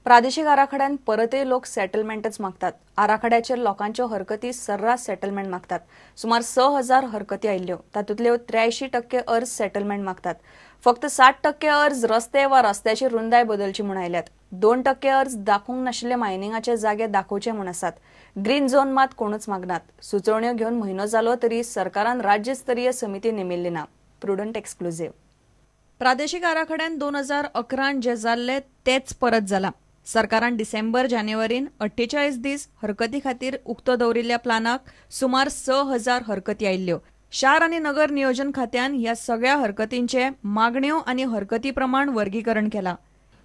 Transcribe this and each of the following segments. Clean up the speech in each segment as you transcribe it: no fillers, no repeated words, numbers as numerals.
प्रादेशीक आराखड्यान परतय लोक सेटलमेंटच मागतात. आराखड्याचेर लोकांच्यो हरकती सर्रास सेटलमेंट मागतात. सुमार 6,000 हरकती आयिल्ल्यो, तातूंतल्यो 83% अर्ज सेटलमेंट मागतात. फक्त 60% अर्ज रस्ते वा रस्त्याची रुंदाय बदलची म्हूण आयल्यात. 2% अर्ज दाखोवंक नाशिल्ले मायनिंगाचे जागे दाखोवचे म्हूण आसात. ग्रीन झोन मात कोणूच मागनात. सुचोवण्यो घेवन म्हयनो जालो तरी सरकारान राज्यस्तरीय समिती नेमिल्ली ना. Prudent exclusive. प्रादेशीक आराखड्यान 2011 जे जाल्ले तेच परत जाला. सरकारान डिसेंबर जानेवारीन 48 दीस हरकती खातीर उक्तो दवरिल्ल्या प्लानाक सुमार 6,000 हरकती आयिल्ल्यो. शार आनी नगर नियोजन खात्यान ह्या सगळ्या हरकतींचे मागण्यो आनी हरकती प्रमाण वर्गीकरण केलां.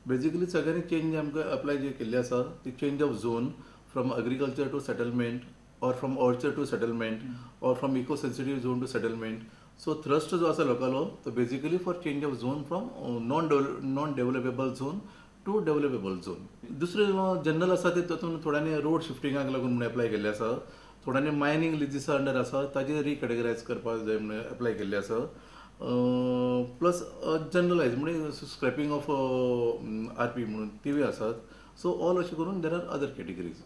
बेसिकली सगळ्यांनी चेंज आमकां अप्लाय जे केल्ले आसा ती change of zone from agriculture to settlement or from orchard to settlement or from eco sensitive zone to settlement. So thrust जो आसा लोकांलो तो basically for change of zone from non developable zone to developable zone. दुसरे general आसा ते तातूंत थोड्यांनी road शिफ्टिंगाक लागून म्हणून apply केल्ले आसा, थोड्यांनी मायनींग लिजीसा अंडर आसा ताजेर रिकॅटेगरायज करपाक जाय म्हणून एप्लाय केल्ले आसा, प्लस जनरलायज म्हणजे स्क्रॅपिंग ऑफ आर पी म्हणून तिवूय आसात. सो ऑल अशें करून there are other categories.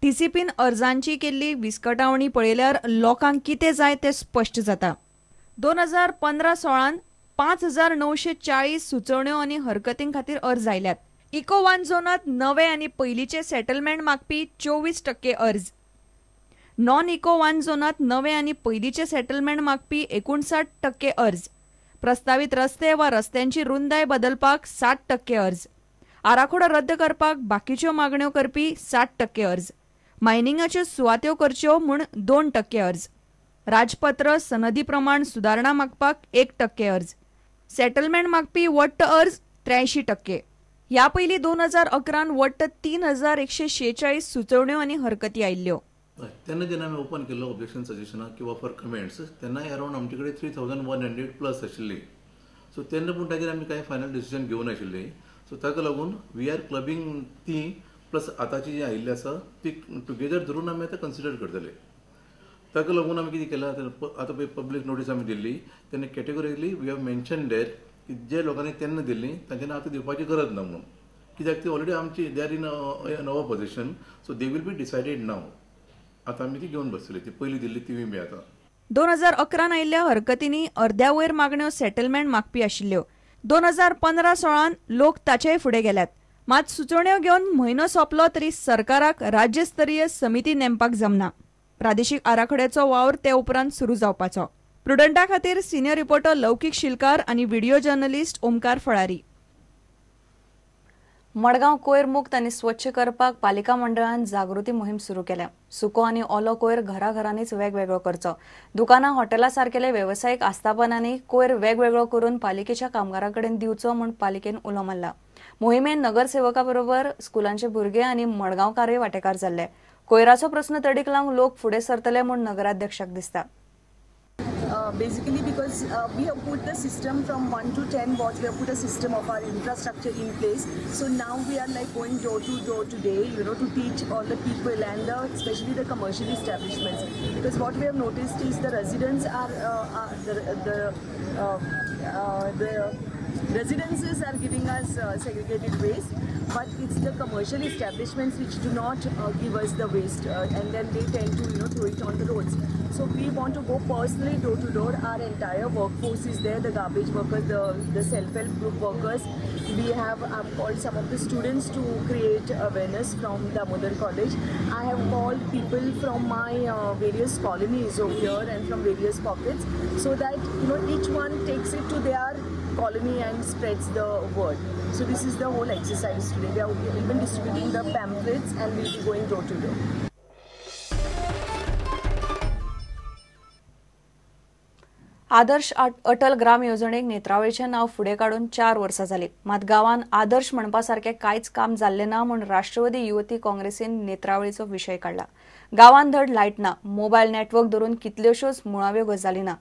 टीसीपीन अर्जांची केल्ली विस्कटावणी पळयल्यार लोकांक कितें जाय तें स्पश्ट जाता. 2015-16 5,940 सुचोवण्यो आनी हरकतीं खातीर अर्ज आयल्यात. इको वन झोनांत नवे आनी पयलींचे सेटलमेंट मागपी 24% अर्ज, नॉन इको वन झोनांत नवे आनी पयलींचे सेटलमेंट मागपी 59% अर्ज, प्रस्तावीत रस्ते वा रस्त्यांची रुंदाय बदलपाक 60% अर्ज, आराखडो रद्द करपाक बाकीच्यो मागण्यो करपी 60% अर्ज, मायनिंगाच्यो सुवात्यो करच्यो म्हूण 2% अर्ज, राजपत्र सनदी प्रमाण सुदारणा मागपाक 1% अर्ज, सेटलमेंट मागपी वट्ट अर्ज 83%. ह्या पयलीं 2011 वट्ट 3,146 सुचोवण्यो आनी हरकती आयिल्ल्यो. तेन्ना जेन्ना आमी ओपन केल्लो ऑब्जेक्शन सजेशनाक किंवा फॉर कमेंट्स तेन्ना अरावंड आमचे कडेन 3,100 प्लस आशिल्ली. सो तेन्ना पूण ताजेर आमी कांय फायनल डिसिजन घेवंक नाशिल्ली. सो ताका लागून we are clubbing ती प्लस आतांची जी आयिल्ली आसा ती टुगेदर धरून आमी आतां कन्सिडर करतले. ताका लागून आमी कितें केलां, आतां पळय पब्लीक नोटीस आमी दिल्ली तेन्ना categorically we have mention there की जे लोकांनी तेन्ना दिल्ली तांच्यांनी आतां दिवपाची गरज ना म्हणून, कित्याक ती ऑलरेडी आमची they are in our position, so they will be decided now. आतां आमी ती घेवन बसतली ती पयलीं दिल्ली तिवूय बी आतां. 2011 आयिल्ल्या हरकतींनी अर्द्या वयर मागण्यो सेटलमेंट मागपी आशिल्ल्यो. 2015-16 लोक ताचेय फुडें गेल्यात. मात सुचोवण्यो घेवन म्हयनो सोंपलो तरी सरकाराक राज्यस्तरीय समिती नेमपाक जमना. प्रादेशीक आराखड्याचो वावर ते उपरांत सुरू जावपाचो. प्रुडंटा खातीर सिनियर रिपोर्टर लौकीक शिलकार आनी व्हिडिओ जर्नलिस्ट ओमकार फळारी. मडगांव कोयर मुक्त आनी स्वच्छ करपाक पालिका मंडळान जागृती मोहीम सुरू केल्या. सुको आनी ओलो कोयर घराघरांनीच वेगवेगळो करचो. दुकानां हॉटेला सारकेले वेवसायीक आस्थापनांनी कोयर वेगवेगळो करून पालिकेच्या कामगारां कडेन दिवचो म्हूण पालिकेन उलो मारला. मोहिमेन नगरसेवका बरोबर स्कुलांचे भुरगे आनी मडगांवकारय वांटेकार जाल्ले. कोयराचो प्रस्न तडीक लावंक लोक फुडें सरतले म्हूण नगराध्यक्षाक दिसता. Basically because we have put the system from 1 to 10 wards, we have put a system of our infrastructure in place. So now we are like going door to door today, you know, to teach all the people and especially the commercial establishments. Because what we have noticed is the residents are, the residences are giving us segregated waste, but it's the commercial establishments which do not give us the waste, and then they tend to, you know, throw it on the roads. So we want to go personally door to door. Our entire workforce is there, the garbage workers, the self-help group workers. We have called some of the students to create awareness from Damodar College. I have called people from my various colonies over here and from various pockets, so that, you know, each one takes it to their colony and spreads the word. So this is the whole exercise today. We are even distributing the pamphlets and we'll be going door to door. Adarsh Atal Gram येवजणेक नेत्रावळीचें नांव फुडें काडून 4 वर्सां जालीं. मात गांवान आदर्श म्हणपा सारकें कांयच काम जाल्लें ना म्हूण राष्ट्रवादी युवती काँग्रेसीन नेत्रावळीचो विशय काडला. गांवान धड लायट ना, मोबायल नेटवर्क धरून कितल्योश्योच मुळाव्यो गजाली ना.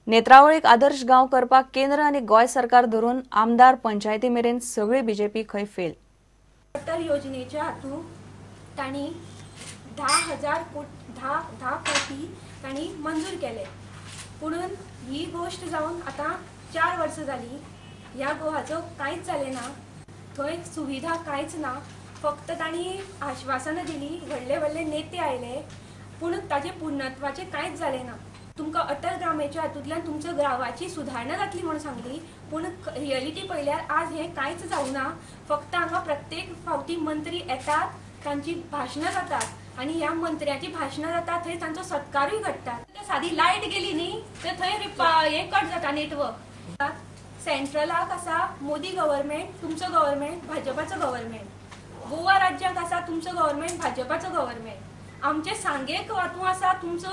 नेत्रावळीक आदर्श गांव करपाक केंद्र आनी गोंय सरकार धरून आमदार पंचायती मेरेन सगळी बीजेपी खंय फेल. अटल योजनेच्या हातूंत तांणी 10,000 कोटी तांणी मंजूर केले, पुणून ही गोश्ट जावन आतां 4 वर्सां जाली, ह्या गोहाचो कांयच जालें ना, थंय सुविधा कांयच ना। फक्त तांणी आश्वासनां दिली, व्हडले व्हडले नेते आयले, पूण ताजें पूर्णत्वाचें कांयच जालें ना. तुमकां अटल ग्रामाच्या हातूंतल्यान तुमच्या गांवाची सुदारणा जातली म्हणून सांगली, पूण रियलिटी पळयल्यार आज हें कांयच जावना. फक्त हांगा प्रत्येक फावटी मंत्री येतात, तांची भाशणां जातात आनी ह्या मंत्र्याची भाशणां जातात थंय तांचो सत्कारूय घडटा. सादी लायट गेली न्ही तर थंय हें कट जाता नेटवर्क. सेंट्रलाक आसा मोदी गव्हर्मेंट, तुमचो गव्हर्मेंट भाजपाचो गव्हर्मेंट. गोवा राज्याक आसा तुमचो गव्हर्मेंट भाजपाचो गव्हर्मेंट. आमचे सांगेक हातूंत आसा तुमचो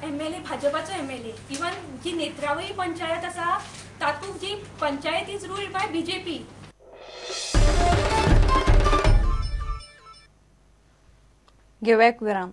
MLA भाजपाचो MLA. Even जी नेत्रावळी पंचायत आसा तातूंत जी panchayat is ruled by BJP. घेवया एक विराम.